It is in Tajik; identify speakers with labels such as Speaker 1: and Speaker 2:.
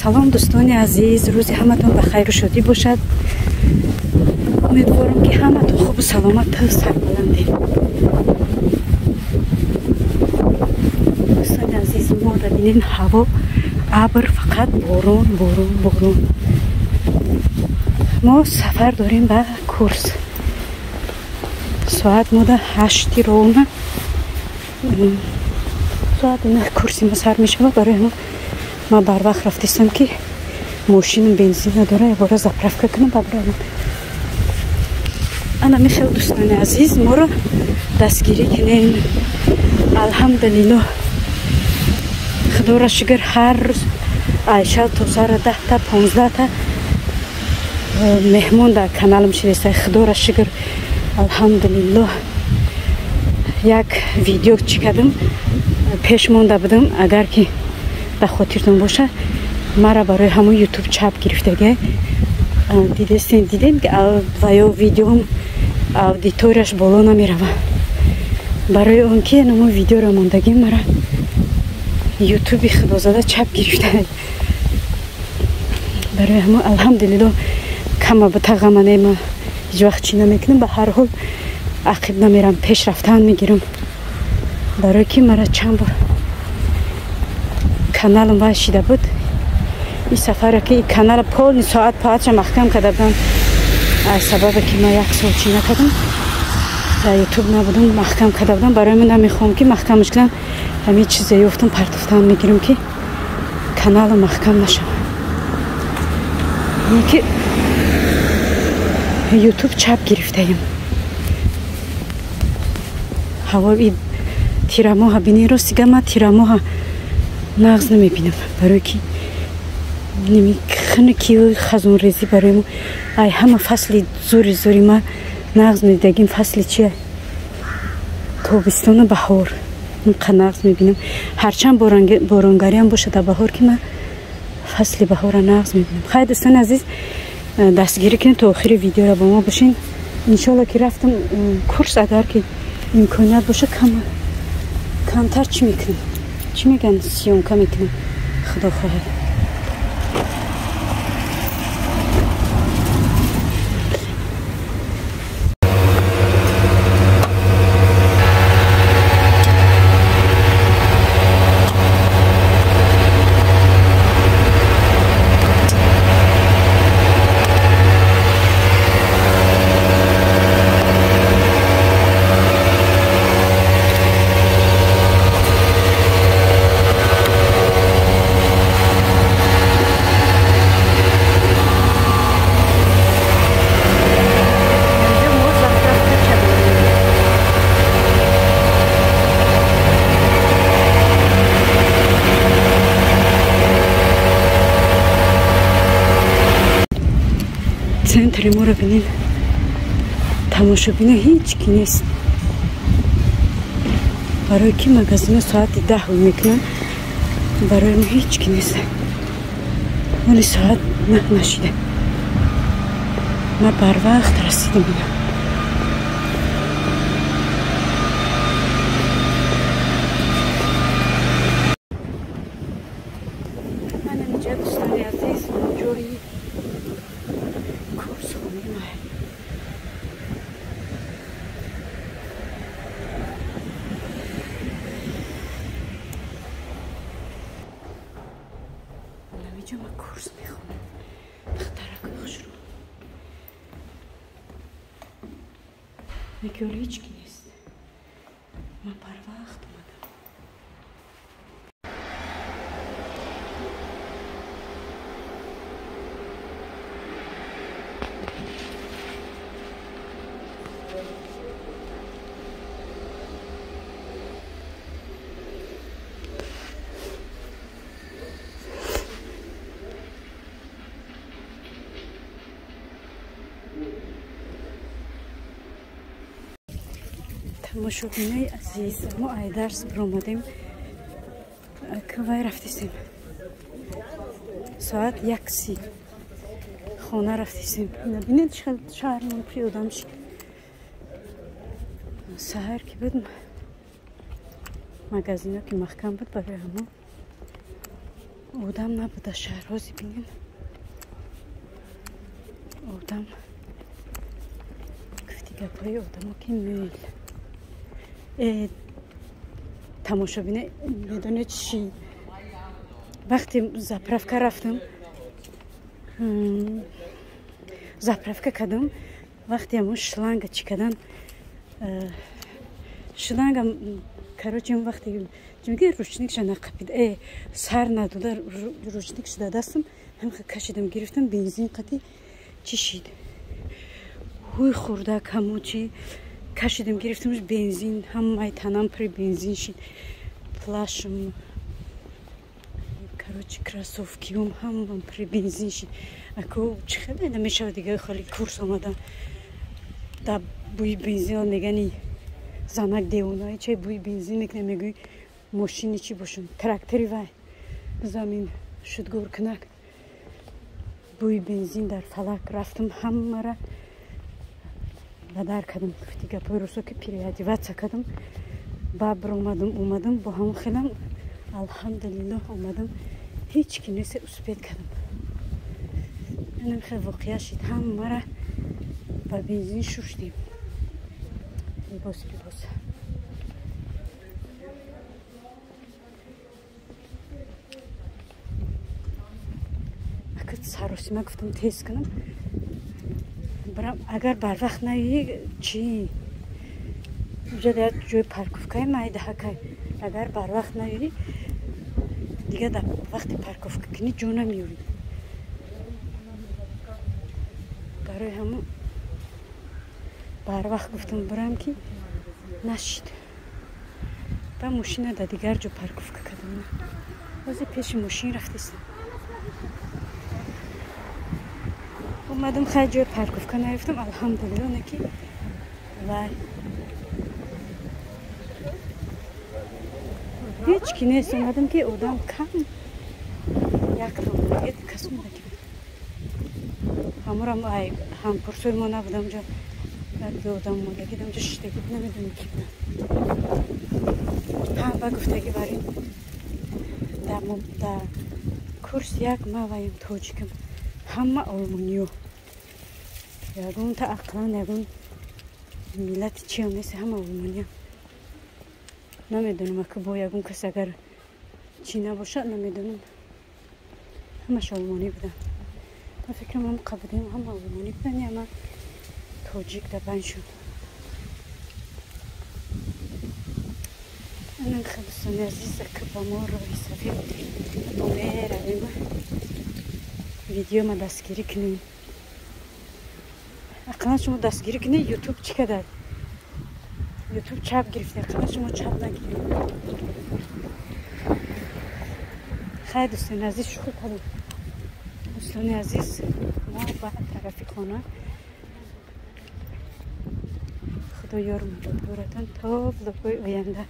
Speaker 1: Салом дӯстони азиз, рӯзи ҳаматон ба хайру шодӣ бошад. Умедворам ки ҳаматон хубу саломату сарбаландед. Дӯстони азиз, мо бинем ҳаво абр, фақат борон, борон, борон. Мо сафар дорем ба курс. Соат мода 8 ровно. Соат 9 курси мо сар мешавад. Барои ҳамон ман барвақт рафтистам ки мошинам бензин надора, якбора заправка кунам бабравам. Ана михел дӯстони азиз, моро дастгирӣ кунем. Алҳамдулиллоҳ, худоро шукр, ҳар рӯз айша то сара 10 та 15 та меҳмон дар каналам шидеста. Худоро шукр, алҳамдулиллоҳ. Як видео чӣ кардам, пеш монда будам, агар ки дар хотиртон боша, мара барои ҳамон ютуб чап гирифтага дидестен, дидем ки ва ё видеом аудиторияш боло намерава. Барои он ки намо видеоро мондагим, мара ютуби худозада чап гирифта. Барои ҳамо алҳамдулиллоҳ, кама бутағамане ма ҳеҷ вақт чӣ намекунам. Ба ҳар ҳол ақиб намерам, пеш рафтан мегирам. Барои ки мара чанд бор каналам вай шида буд, ин сафаре ки канала полни соат паатша маҳкам карда будам, аз сабабе ки ман як сол чӣ накардам, дар ютуб набудам, маҳкам карда будам. Барои ман намехоҳам ки маҳкамаш кунам. Ҳамин чизе ёфтам, партофтан мегирам ки каналам маҳкам нашавад. Ки ютуб чап гирифтаем. Ҳаво тирамоҳа бинӣ, ростига ман тирамоҳа нағз намебинам, барое ки хунукию хазонрезӣ. Барои мо ай ҳама фасли зури зури ма нағз медидагим фасли чия? Тобистону баҳор инқа нағз мебинам. Ҳарчанд боронгариам бошад дар баҳор, ки ман фасли баҳора нағз мебинам. Хайр, дӯстони азиз, дастгирӣ кунед, то охири видеоро бо мо бошин. Иншоалло ки рафтам курс, агар ки имконият боша, камтар чӣ мекунам, чӣ мегӯянд, съёмка мекунам, худо хоҳад. Центри моро бинед, тамошобино ҳеҷ ки нест, барои ки магазино соати 10 ӯй мекунанд. Барои мо ҳеҷ ки нест, оли соат 9 нашида. Ма барвақт расидам ина. Манамиҷа, дӯстони азиз, ҷои курсхонаи ма. Намиҷа ма курс мехонам. Духтаракои хушрӯ, неки ҳоло ҳеҷ ки нест. Ман барвақт омадам. Тамошобинои азиз, мо ай дарс биромадем, вай рафтисем, соат 1:30 хона рафтисем. Ина бинед, чӣ хел шаҳрмон пури одам шид. Саҳар ки буд, магазино ки маҳкам буд, барои ҳамон. Одам набуда шаҳр. Ҳозир бинем, одам гуфти гапҳои одамо ки мӯйл тамошобине медонед чӣ, вақте заправка рафтам, заправка кардам, вақте ҳамон шланга чӣ кардан, шланга, короче, вақте чунки ручникша нақапид, сар надода, ручник шуда дастам, ҳамха кашидам, гирифтам, бензин қати чӣ шид, ҳуй хӯрдак, ҳамо чи кашидам, гирифтамш, бензин ҳамаи танам пури бензин шид, плашм, короче, кроссовкиум ҳамам пури бензин шид. Аку чӣ хеле намешавад, дига холи курс омадам, да бӯи бензин мегани, занак девонаи чай бӯи бензин мекунад, мегӯи мошини чӣ бошам, трактори вай замин шудгоркунак, бӯи бензин дар фалак. Рафтам, ҳамара ба дар кардам, гуфти гапҳои русо ки переодеваться кардам, бабр омадам, омадам бо ҳамон хелам, алҳамдулиллоҳ, омадам, ҳеҷ ки нест, успеть кардам. Инам хел воқеа шид, ҳамара ба бензин шуштем либос либос. Ака саросима гуфтам тез кунам барам, агар барвақт наёӣ чӣ, уҷа як ҷои парковкаи майдаҳакай, агар барвақт наёӣ, дига дар вақти парковка кунӣ ҷо намеёвӣ. Барои ҳамон барвақт гуфтам бурам, ки нашид, ба мошина дар дигар ҷо парковка кардам. Ҳозир пеши мошин рафтестам, омадам, хай, ҷои парковка наёфтам, алҳамдулилло, не ки вай ҳеҷ ки нест. Омадам ки одам кам, як кас омадаки, ҳаморам ай ҳамкурсои мо набудам, ҷо як одам омадаги, дамҷо шиштаги, намедонам ки будам. Ҳа, ба гуфтаги бар ин дар курс як ма ваем тоҷикам, ҳама олмониё, ягонта ақлан ягон миллати чиам нест, ҳама олмониям. Намедонам, ака бо ягон кас агар чӣ набошад, намедонам, ҳамаш олмонӣ буданд. Ман фикрам ҳам будем, ҳама олмонӣ буданд, ама тоҷик дар байн шуд. Анан дӯстони азиз, ака ба мо роҳи сафед мо меравем. Видеома дастгирӣ кунем, ақаллан шумо дастгирӣ кунед. Ютуб чӣ кадар, ютуб чап гирифте, ақаллан шумо чап нагиред. Хайр, дӯстони азиз, шӯхӣ кардем. Дӯстони азиз, мо ба тарафи хона. Худо ёру мададгоратон то влогҳои оянда.